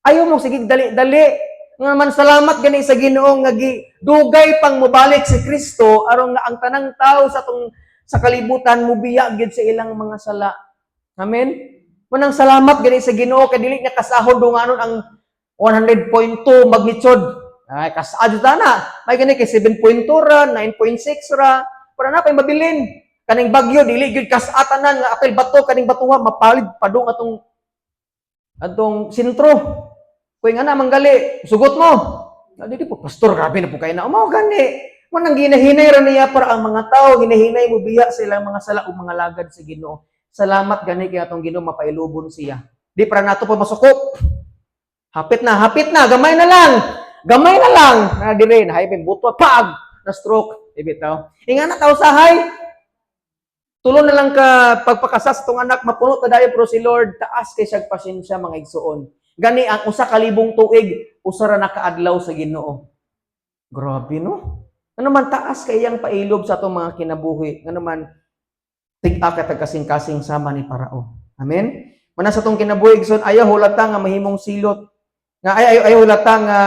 Ayaw mo sige dali-dali. Nga man salamat gani sa Ginoo nga dugay pang mobalik si Kristo aron nga ang tanang tao sa tong sa kalibutan mobiya gyud sa ilang mga sala. Amen. Manang salamat gani sa Ginoo kay dili niya kasahon dunganon ang 100.2 magnitude. Ay kasad na. May gani kay 7.2 ra, 9.6 ra. Para na kay mabilin. Kaning bagyo dili gyud kasatanan nga apil bato kaning batuha mapalid padung atong atong sentro. Kuy nga na manggali, sugot mo. Na dili po pastor, grabe na po kay na. Mao gani. Mo nang ginahinay ra niya para ang mga tao ginahinay mo biya sa ilang mga sala ug mga lagad sa Ginoo. Salamat gani kay atong Ginoo mapailubon siya. Di para nato pa masukop. Hapit na, gamay na lang. Gamay na lang. Na dire, na hay buto, pag na stroke. Ibitaw. Inga na tao sahay. Tulo na lang ka pagpakasas tong anak, mapuno ta dayon, pero si Lord taas kay siyag pasensya, mga igsuon. Gani ang 1,000 tuig, usa ra na kaadlaw sa Ginoo. Grabe, no? Ano man taas kay iyang pailob sa atong mga kinabuhi. Ngano man tig-a ka kasing-kasing sama ni Parao. Amen. Mana sa atong kinabuhi, igsoon, ayaw hulata nga mahimong silot. Nga ay ayaw, ayaw hulata nga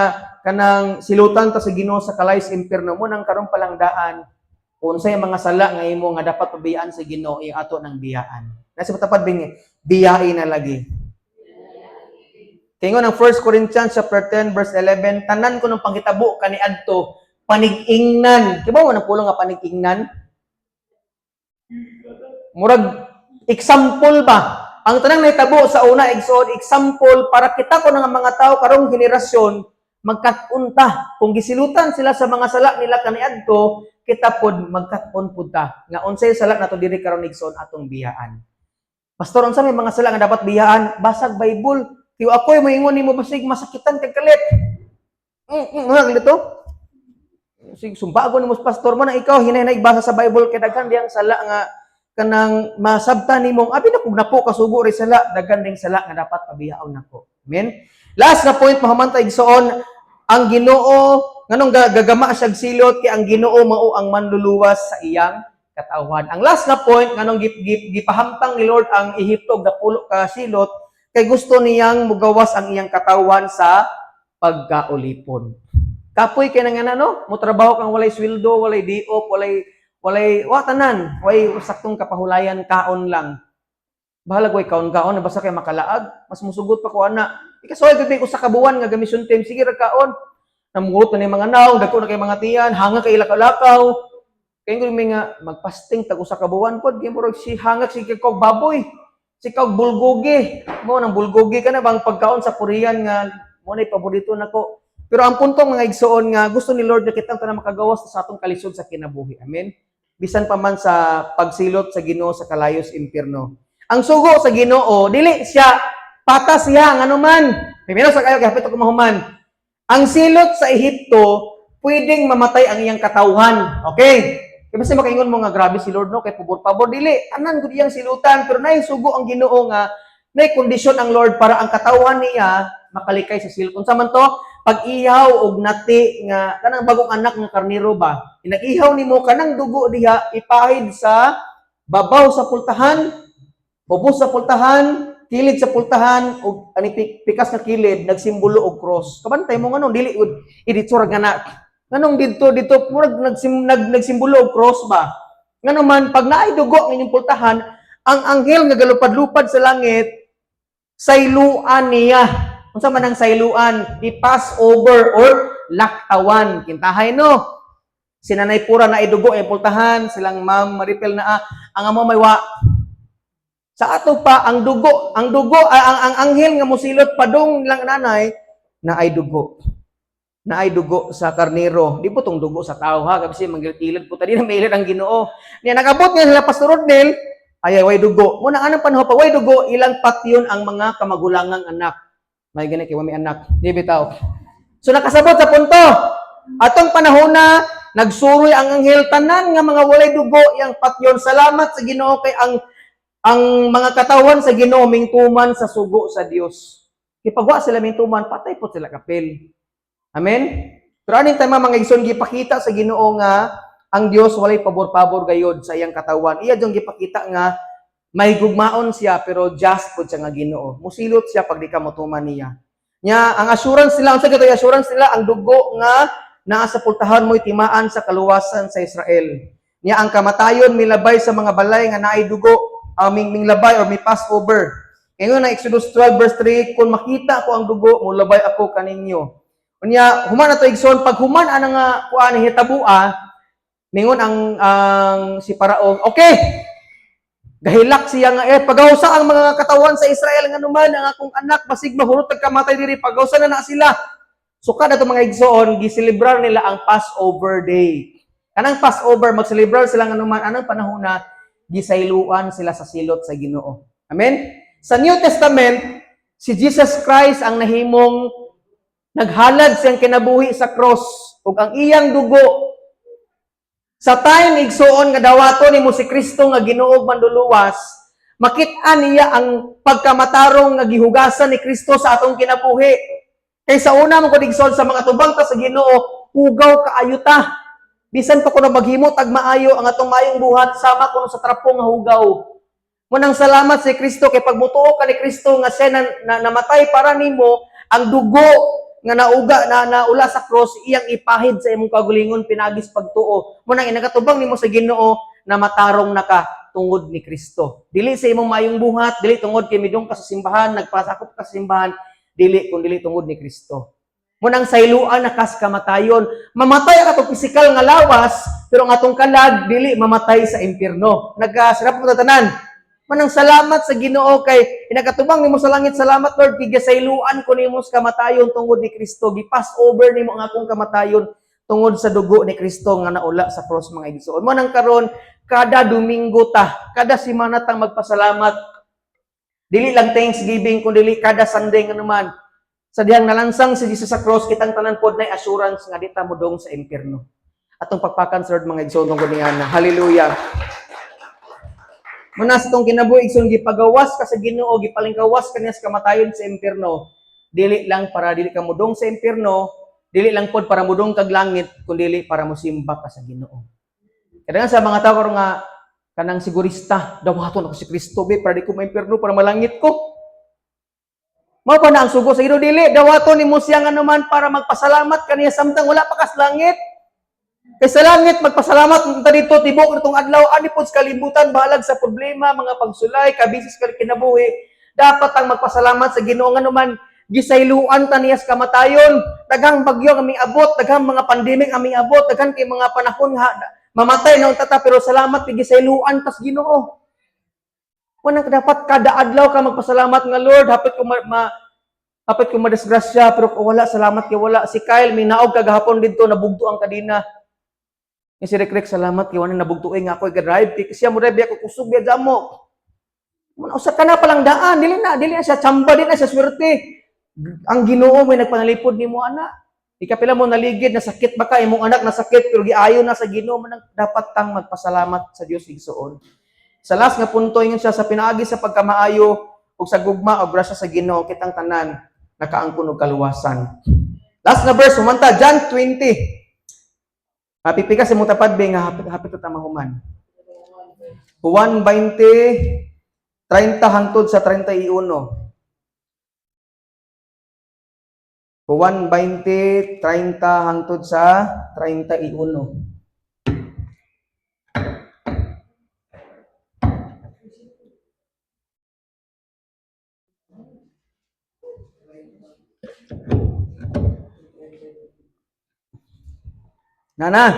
kanang silutan ta sa Ginoo sa kalayos impierno mo nang karon palang daan kung unsay mga sala nga imo nga dapat pabiyaan sa Ginoo, ato nang biyaan. Nasa matapad bingi, biyain na lagi. Kaya ng 1 Corinthians chapter 10 verse 11, tanan ko ng panghitabo kaniadto panig-ingnan. Kibaw mo ng pulong nga panig-ingnan? Murag example ba? Ang tanang nahitabo sa una, igsoon, example para kita ko ng mga tao karong henerasyon magkat-unta. Kung gisilutan sila sa mga sala nila kaniadto, kita pod magkat-on pud ta. Nga unsay sala nato diri karon, igsoon, atong biyaan. Pastor, unsa may mga sala nga dapat biyaan? Basag Bible. Kay ako'y moingon nimo, basig masakitan kag kalit. Dito. Sig sumbago nimo sa pastor mo na ikaw hinay basa sa Bible kay daghan diyang sala nga kanang masabtan nimo, abi na kung napo kasugo ri sala, daghan ding sala nga dapat pabiyaon nako. Amen. Last na point, mahamantay, igsoon, ang Ginoo nganong gagama siya silot kay ang Ginoo mao ang manluluwas sa iyang katawhan. Ang last na point, nganong gipahamtang ni Lord ang Ehipto og napulo ka silot, kay gusto niyang mugawas ang iyang katawhan sa pagkaulipon. Kapoy kay nang ano, mo trabaho kang walay sweldo, walay diop, walay walay wa tanan, walay saktong kapahulayan, kaon lang. Bahala way kaon-kaon na basta kay makalaag, mas musugot pa ko ana. Ikasuway gud usa ka buwan nga gamisyon team, sige ra kaon. Namurot na ni mga naw, dagko na kay mga tiyan, hanga kay ilakaw-lakaw. Kay gud may nga magpasting tag usa ka buwan pod, kay murag si hangak si kog baboy. Si kog bulgogi. Mo nang bulgogi ka na bang pagkaon sa Korean nga mo na paborito nako. Pero ang punto, mga igsoon, nga gusto ni Lord na kitang tanan makagawas sa atong kalisod sa kinabuhi. Amen. Bisan pa man sa pagsilot sa Ginoo sa kalayos impierno. Ang sugo sa Ginoo, dili siya patas siya ngano man. Primero sa kayo kay hapit ako mahuman. Ang silot sa Ehipto, pwedeng mamatay ang iyang katawhan. Okay? Kaya basta makaingon mo nga grabe si Lord, no, kay pabor-pabor, dili anan gud iyang silutan, pero nay sugo ang Ginoo nga nay kondisyon ang Lord para ang katawhan niya makalikay sa silot. Unsa man to? Pag-ihaw og nati nga kanang bagong anak nga karnero ba? Inag-ihaw nimo kanang dugo diha, ipahid sa babaw sa pultahan, ubos sa pultahan, kilid sa pultahan ug ani pikas nga kilid nagsimbolo og cross. Kabantay mo nganong dili ud iditsura nga na. Nganong didto dito murag nagsimbolo og cross ba? Ngano man pag naay dugo ang inyong pultahan, ang anghel nga galupad-lupad sa langit, sayluan niya. Unsa man ang sayluan? I-pass over or laktawan. Kintahay, no? Si Nanay Pura na idugo ay pultahan, silang Ma'am Maripel na ang amo may wa. Sa ato pa ang dugo ang anghel nga mosilot padung lang nanay na ay dugo. Na ay dugo sa karnero. Di po tong dugo sa tao ha, kasi manggilid po tadi na mailad ang Ginoo. Niya nakabot nga sila Pastor Rodnel, ay way dugo. Muna anong panahon pa way dugo, ilang patyon ang mga kamagulangang anak. May gani kay wa may anak. Di bitaw. So nakasabot sa punto. Atong panahon na nagsuroy ang anghel, tanan nga mga walay dugo yang patyon. Salamat sa Ginoo kay ang mga katawan sa Ginoo mingtuman sa sugo sa Dios. Kay pag wa sila mingtuman, patay po sila kapil. Amen. Pero aning time, mga igsoon, gipakita sa Ginoo nga ang Dios walay pabor-pabor gayod sa iyang katawan. Iya jung gipakita nga may gugmaon siya pero just pod siya nga Ginoo. Musilot siya pag di ka motuman niya. Nya ang assurance nila, unsa gatoy assurance nila? Ang dugo nga naa sa pultahan mo'y timaan sa kaluwasan sa Israel. Nya ang kamatayon milabay sa mga balay nga naay dugo, ming minglabay or may pass over. Kaya na Exodus 12 verse 3, "Kung makita ko ang dugo, mulabay ako kaninyo." Unya, human na to, igsoon, pag human ana nga kuan hitabua, mingon ang si Parao, okay. Gahilak siya nga pagawsa ang mga katawan sa Israel, nga numan ang akong anak basig mahurot kamatay diri, pagawsa na na sila. So kada to, mga igsoon, giselebrar nila ang Passover Day. Kanang Passover, magselebrar sila nga numan anang panahon na gisayloan sila sa silot sa Ginoo. Amen. Sa New Testament, Si Jesus Christ ang nahimong naghalad siyang kinabuhi sa cross ug ang iyang dugo. Sa time, igsuon, nga dawato nimo si Kristo nga Ginoo ug Manluluwas, makit-an niya ang pagkamatarong nga gihugasan ni Kristo sa atong kinabuhi. Kay sa una mo gud, igsoon, sa mga tubang ta sa Ginoo, hugaw kaayo ta. Bisan pa kuno maghimo tag maayo, ang atong maayong buhat sama kuno sa trapo nga hugaw. Munang salamat si Kristo kay pag mutuo ka ni Kristo nga siya na namatay para nimo, ang dugo nga nauga na naula sa cross iyang ipahid sa imong kaugalingon pinaagis pagtuo. Munang inagatubang nimo sa Ginoo na matarong na ka tungod ni Kristo. Dili sa imong maayong buhat, dili tungod kay midong ka sa simbahan, nagpasakop ka sa simbahan, dili kun dili tungod ni Kristo. Munang sayluan na kas kamatayon. Mamatay ang atong pisikal nga lawas, pero ang atong kalag dili mamatay sa impierno. Nagkasirap mo tanan. Manang salamat sa Ginoo kay inakatubang nimo sa langit, "Salamat, Lord, kay gisayloan ko nimo sa kamatayon tungod ni Kristo. Gipass over nimo ang akong kamatayon tungod sa dugo ni Kristo nga naula sa cross," mga igsoon. Mo nang karon kada Domingo ta, kada semana tang magpasalamat. Dili lang Thanksgiving kun dili kada Sunday nga naman. Sa dihang nalansang si Jesus sa cross, kitang tanan pod na assurance nga di ta modong sa impierno. Atong pakpakan sa Lord, mga igsoon, tungod niya na. Hallelujah. Muna sa itong kinabuhi, igsoon, gipagawas ka sa Ginoo, gipalingkawas ka niya sa kamatayon sa impierno. Dili lang para dili ka mudong sa impierno, dili lang pod para mudong kag langit, kundi para mosimba ka sa Ginoo. Kaya sa mga tao karon nga kanang sigurista, "Dawaton ako si Kristo be para di ko maimpierno, para malangit ko." Mao pa na ang sugo sa Ginoo? Dili, dawaton nimo siya nga naman para magpasalamat kaniya samtang wala pa kas langit. Kay sa langit magpasalamat ta dito tibok nitong adlaw ani pod sa kalibutan, bahalag sa problema, mga pagsulay, kabisis ka kinabuhi. Dapat ang magpasalamat sa Ginoo nga naman gisayloan ta niya sa kamatayon. Daghang bagyo ang aming abot, daghang mga pandemic ang aming abot, daghan kay mga panahon nga mamatay na unta ta, pero salamat kay gisayloan tas Ginoo. Wala dapat kada adlaw ka magpasalamat nga, "Lord, hapit ko madisgrasya, pero kung wala, salamat kay wala." Si Kyle may naog kagahapon didto, nabugto ang kadina. Nga si Rick Rick, salamat kay wala nabugto nga ako ga-drive kay siya mo drive ako kusog biya jamo. Mun usa ka na palang daan, dili na siya tsamba, dili na siya swerte. Ang Ginoo may nagpanalipod nimo ana. Ikapila mo naligid na sakit ba ka, imong anak na sakit, pero giayo na sa Ginoo man. Dapat kang magpasalamat sa Dios, igsuon. Sa last nga punto, ingon siya, sa pinaagi sa pagkamaayo ug sa gugma o grasya sa Ginoo, kitang tanan nakaangkon og kaluwasan. Last na verse, humanta John 20. Happy ka sa imong tapad be nga hapit hapit ta mahuman. Juan 20, 30 hangtod sa 31. Juan 20, 30 hangtod sa 31. Nana,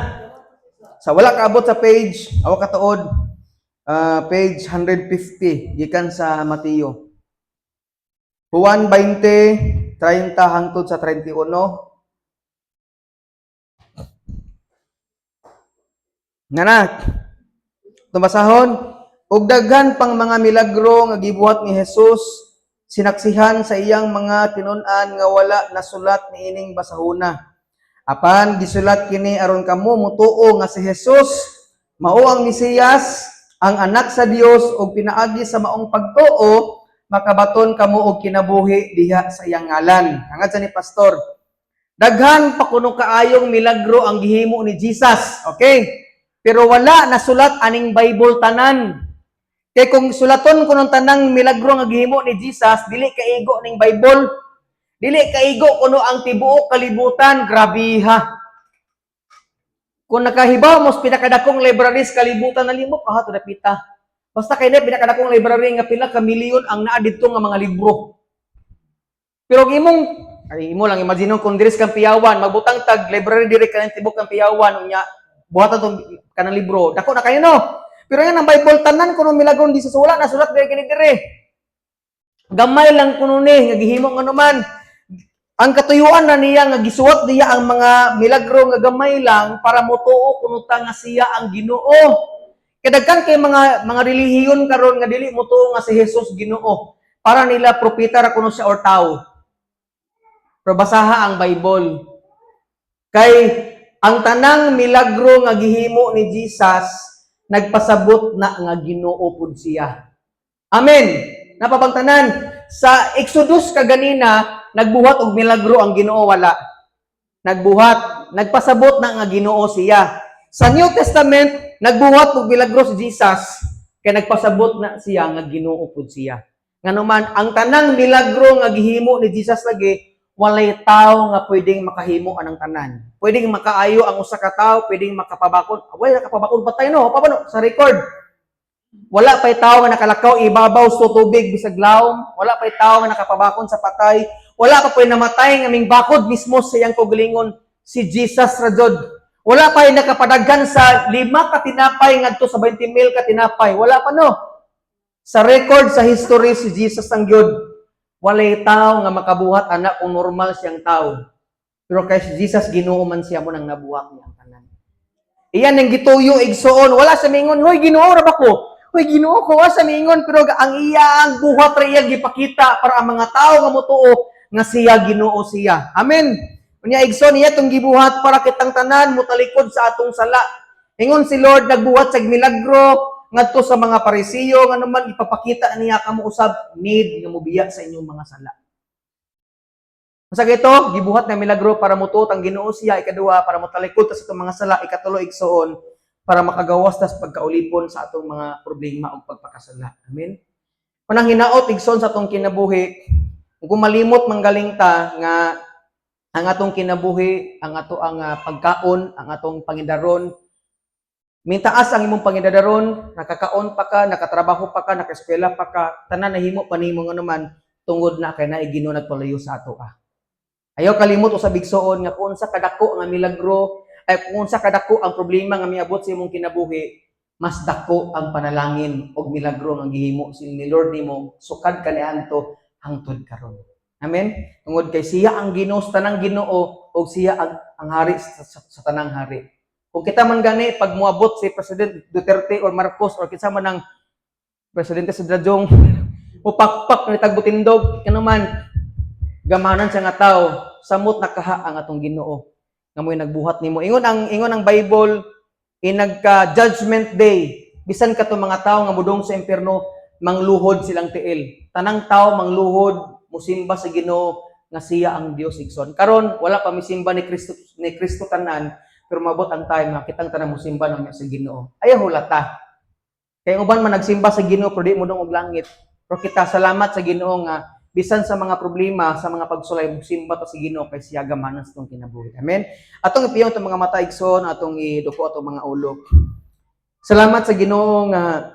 sa wala kaabot sa page, awa katuod, page 150, gikan sa Mateo. Juan 20, 30 hangtod sa 31. Nana, tumasahon, ug daghan pang mga milagro nga gibuhat ni Jesus, sinaksihan sa iyang mga tinun-an nga wala nasulat niining basahuna. Apan gisulat kini aron kamo mutuo nga si Jesus mao ang Mesiyas, ang anak sa Dios, ug pinaagi sa maong pagtuo makabaton kamo og kinabuhi diha sa iyang ngalan. Hangad sa ni pastor. Daghan pa kuno kaayong milagro ang gihimo ni Jesus, okay? Pero wala nasulat aning Bible tanan. Kay kung sulaton kuno tanang milagro nga gihimo ni Jesus, dili kaigo ning Bible. Dili kaigo kuno ang tibuok kalibutan, grabiha. Kung nakahibaw mo sa pinakadakong library sa kalibutan, nalimok ka to dapita. Basta kay na pinakadakong library nga pila ka milyon ang naa didto nga mga libro. Pero kung imong ay imo lang imagine kung diri sa Kampiyawan magbutang tag library diri kanang tibuok Kampiyawan, unya buhatan tong kanang libro. Dako na kayo, no. Pero yan ang Bible tanan kuno milagro di sa wala na sulat diri kini diri. Gamay lang kuno ni nga gihimo nga naman. Ang katuyuan na niya nga gisuwat niya ang mga milagro nga gamay lang para motuo kuno ta nga siya ang Ginoo. Kay daghan kay mga relihiyon karon nga dili motuo nga si Jesus Ginoo. Para nila propeta ra kuno siya or tao. Pero basaha ang Bible. Kay ang tanang milagro nga gihimo ni Jesus, nagpasabot na nga Ginoo pud siya. Amen. Napabangtanan sa Exodus kaganina, nagbuhat og milagro ang Ginoo, wala? Nagbuhat, nagpasabot na nga Ginoo siya. Sa New Testament, nagbuhat og milagro si Jesus kay nagpasabot na siya nga Ginoo pud siya. Ngano man ang tanang milagro nga gihimo ni Jesus lagi, walay tao nga pwedeng makahimo anang tanan. Pwedeng makaayo ang usa ka tawo, pwedeng makapabakon. Wala nakapabakon patay, no? Paano sa record? Wala pa'y tao nga nakalakaw ibabaw sa tubig bisag lawom. Wala pa'y tao nga nakapabakon sa patay. Wala pa po'y namatay nga mingbakod mismo sa iyang kaugalingon, si Jesus ra jud. Wala pa'y nakapadaghan sa 5 ka tinapay ngadto sa 20 mil ka tinapay. Wala pa, no? Sa record sa history, si Jesus ang gyud. Walay tao nga makabuhat ana kung normal siyang tao. Pero kay si Jesus, Ginoo man siya, mao nang nabuhat niya ang tanan. Iyan ang gituyo, igsuon. Wala sa mingon, "Hoy, Ginoo ra ba ko? Hoy, Ginoo ko." Wala sa mingon, pero ang iya ang buhat ra iya gipakita para ang mga tao nga motuo nga siya, Ginoo siya. Amen. Unya, igsoon, iya tong gibuhat para kitang tanan motalikod sa atong sala. Ingon si Lord, nagbuhat sa milagro ngadto sa mga Parisiyo, nga naman ipapakita niya kamo usab need nga mobiya sa inyong mga sala. Masa ito, gibuhat na milagro para mutuot ang Ginoo siya, ikaduha, para motalikod ta sa atong mga sala, ikatulo, igsoon, para makagawas ta sa pagkaulipon sa atong mga problema o pagpakasala. Amen? Panang hinaot, igsoon, sa atong kinabuhi, kung malimot manggaling ta nga ang atong kinabuhi, ang ato ang pagkaon, ang atong pangidaron, mintaas ang imong pangidadaron, nakakaon pa ka, nakatrabaho pa ka, nakaeskwela pa ka, tanan nahimo pa nimo nga naman tungod na kay naay Ginoo nagpalayo sa ato ah. Ayaw kalimot usab, igsoon, nga kung unsa kadako nga milagro ay kung unsa kadako ang problema nga miabot sa imong kinabuhi, mas dako ang panalangin og milagro nga gihimo si ni Lord nimo sukad kaniadto hangtod karon. Amen. Tungod kay siya ang Ginoo sa tanang Ginoo ug siya ang hari sa tanang hari. Kung kita man gani pag moabot si President Duterte or Marcos or kinsa man ang presidente sa Drajong, mupakpak ni tagbutindog, kano man gamanan siya nga tao, samot nakaha ang atong Ginoo nga mo'y nagbuhat nimo. Ingon ang Bible, inagka Judgment Day, bisan kato mga tao nga mudong sa impyerno, mangluhod silang tiil. Tanang tao mangluhod, musimba sa Ginoo nga siya ang Dios, igsoon. Karon wala pa misimba ni Kristo tanan, pero mabot ang time nga kitang tanan musimba na sa Ginoo. Ayaw hulata. Kay ang uban man nagsimba sa Ginoo pero di mo og langit. Pero kita, salamat sa Ginoo nga bisan sa mga problema, sa mga pagsulay, musimba ta sa Ginoo kay siya gamanan sa atong kinabuhi. Amen. Atong ipiyong itong mga mata, igsoon, atong iduko atong mga ulo. Salamat sa Ginoo nga